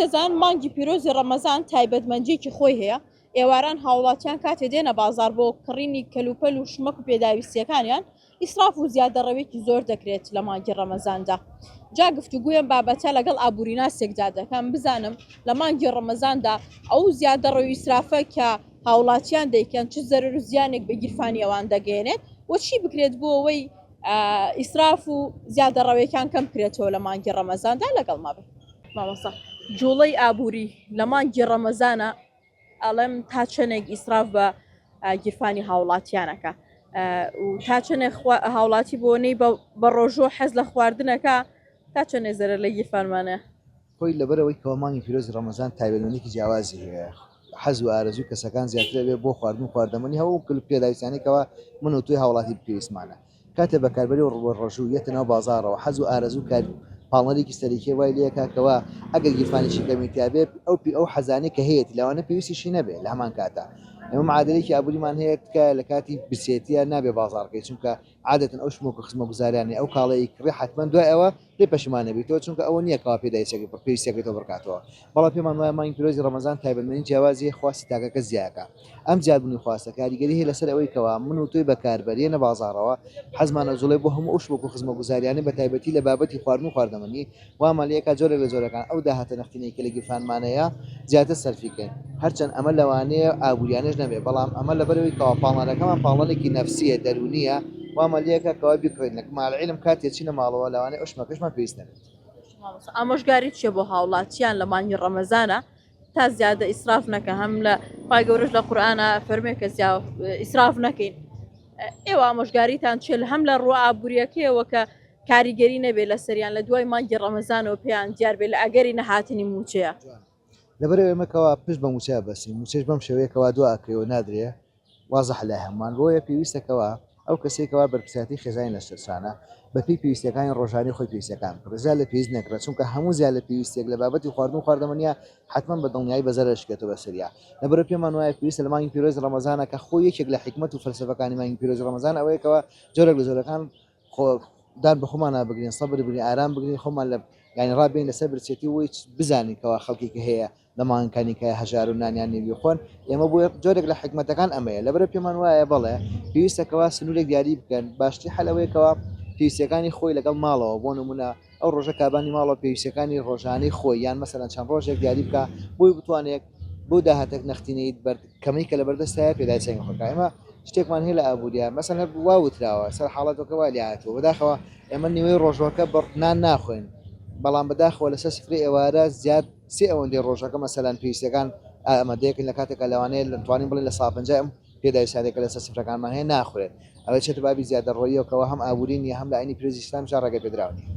دەزان مانگی پیرۆزی ڕەمەزان تایبەتمەندیەکی خۆی هەیە، ئێواران هاوڵاتیان کاتێ دێنە بازاڕ بۆ کڕینی کەلوپەل و شمەک و پێداویستیەکانیان ئیسراف و زیادەڕەویەکی زۆر دەکرێت لە مانگی ڕەمەزاندا. جا گفتوگۆی ئەم بابەتە لەگەڵ ئابوریناسێکدا دەکەم بزانم لە مانگی ڕەمەزاندا ئەو زیادەڕەوی و ئیسرافە کە هاوڵاتیان دەیکەن چ زەرەر و زیانێک بە گیرفانی ئەوان دەگەیەنێت و چی بکرێت بۆ ئەوەی ئیسراف و زیادەڕەویەکان کەم بکرێتەوە لە مانگی ڕەمەزاندا لەگەڵما بن. مامۆستا جوڵەی ئابووری لە مانگی ڕەمەزانە ئەڵێم تا چەندێک ئیسراف بە گیرفانی هاوڵاتیانەکە و تا چەندێک هاوڵاتی بۆ نەی بە ڕۆژۆ حەز لە خواردنەکە تا چەندێ زەرەر لە گیرفانمانە. خۆی لەبەرئەوەی کەوا مانگی پیرۆزی ڕەمەزان تایبەتمەندیەکی جیاوازی هەیە حەز و ئارەزووی کەسەکان زیاتر ئەبێ بۆ خواردن و خواردەمەنی هەوو پێداویستیانەی کەوا من و تۆی هاوڵاتی پێویستمانە کاتێ بەکاربەری و ڕۆژوو یەتە ناو بازاڕەوە حەز و ئارەزوو کار پاڵنەرێکی سەرەکیە وای لێکا کەوا ئەگەر گیرفانێکی کەمی تیابێ ئەو پی ئەو حەزانەی کە هەیەتی لەوانە پێویستیشی نەبێ لە هەمان کاتا ئێمە معادلێکی ئابووریمان هەیە تکایە لە کاتی برسێتیە نابێ بازاڕکەی چونکە عادەتەن ئەو شمۆک و خزمەگوزاریانەی ئەو کاڵەی کڕی حەتمەن دوای ئەوە لێ پەشیمان نەبیتەوە چونکە ئەوە نییە کەوا پێداویستیەکەی پێویستیەکەی تۆ بڕکاتەوە بەڵام پێمان وایە مانگی پیرۆزی ڕەمەزان تایبەتمەندی جیاوازی هەیە خواستی تاکەکە زیاکە ئەم زیادبوونی خواستە کاریگەری هەیە لەسەر ئەوەی کەوا من و تۆی بەکاربەر یەنە بازاڕەوە حەزمان ئەجوڵێ بۆ هەموو ئەو شمەک و خزمەگوزاریانەی بە تایبەتی لە بابەتی خواردن و خواردەمەنی وامان لێکا جۆرێک لە جۆرەکان ئەو داهاتە نەختینەی کە لە گیرفانمانەیە زیاتر سەرفی کەین هەرچەند ئەمە لەوانەیە ئابووریانەش نەبێ بەڵام ئەمە لەبەرئەوەی کەوا پاڵنەرەکەمان پاڵنەرێکی نەفسییە دەروونییە وامان لێکا کەوا بیکڕین لە مع العلم کاتێ چینە ماڵەوە لەوانەیە ئەو شمەکەشمان پێویست نەبێت. مامۆستا ئامۆژگاری چیە بۆ هاوڵاتیان لە مانگی ڕەمەزانە تا زیادە ئیسراف نەکە هەم لە خوای گەورەش لە قورئانا فەرمێ کە زیا ئیسراف نەکەین ئێوە ئامۆژگاریتان چیە هەم لە ڕووە ئابووریەکەیەوە کە کاریگەری نەبێت لەسەریان لە دوای مانگی ڕەمەزانەوە پێیان دیار بێت لە ئەگەری نەهاتنی مووچەیە. لەبەرئەوەی ئێمە کەوا پشت بە مووچە ئەبەستین، مووچەش بەم شێوەیە کەوا دوا ئەکرێ و نادرێ وازحە لای هەمووان، بۆیە پێویستە کەوا ئەو کەسەی کەوا بەرپرسیارەتی خێزانی لەسەر شانە بەپێی پێویستیەکانی ڕۆژانەی خۆی پێویستیەکان بکڕێ زیاد لە پێویست نەکڕێ، چونکە هەموو زیاد لە پێویستیەک لە بابەتی خواردن و خواردەمەنیە حەتمەن بە دڵنیایی بە زەرەر ئەشکێتەوە بەسەریا. لەبەرئەوە پێمان وایە پێویستە لە مانگی پیرۆزی ڕەمەزانە کە خۆی یەکێک لە حیکمەت و فەلسەفەکانی مانگی پیرۆزی ڕەمەزان ئەوەیە کەوا جۆرێک لە جۆرەکان خۆ دان بە خۆمانا بگرین سەبر بگرین ئارام بگرین خۆمان لە یانی ڕابێین لەسەر برسێتی و هیچ بزانین کەوا خەڵکێکی هەیە لە مانگەکانی کە هەژار و نانیان نیە بیخۆن ئێمە بۆ جۆرێک لە حیکمەتەکان ئەمەیە لەبەرە پێمان وایە بەڵێ پێویستە کەوا سنوورێک دیاری بکەن باشترین حەل ئەوەیە کەوا پێویستیەکانی خۆی لەگەڵ ماڵەوە بۆ نمونە ئەو ڕۆژە کابانی ماڵەوە پێویستیەکانی ڕۆژانەی خۆی یان مەسەلەن چەند ڕۆژێک دیاری بکا بۆی بتوانێت بۆ داهاتێک نەختینەیت بەر کەمەی کە لەبەردەستایە پێداویستیەکانی خۆی بکا ئێمە شتێکمان هەیە لە ئابووریا مەسەلەن هەر وا وتراوە سەر حاڵەتەکە وا لێ هاتووە بەداخەوە ئێمە نیوەی ڕۆژەکە بە نان ناخۆین بەڵام بەداخەوە لەسەر سفرەی ئێوارە زیاد سێ ئەوەندەی ڕۆژەکە مەسەلەن پێویستیەکان ئامادەیەکن لە کاتێکا لەوانەیە توانین بڵێن 50% ئەم پێداویستیانەی کە لەسەر سفرەکانمان هەیە ناخورێت ئەوە چێتە بابی زیادەڕۆییەوە کەوا هەم ئابووری نییە هەم لە ئاینی پیرۆزی ئیسلامیشدا ڕێگەپێدراو نییە.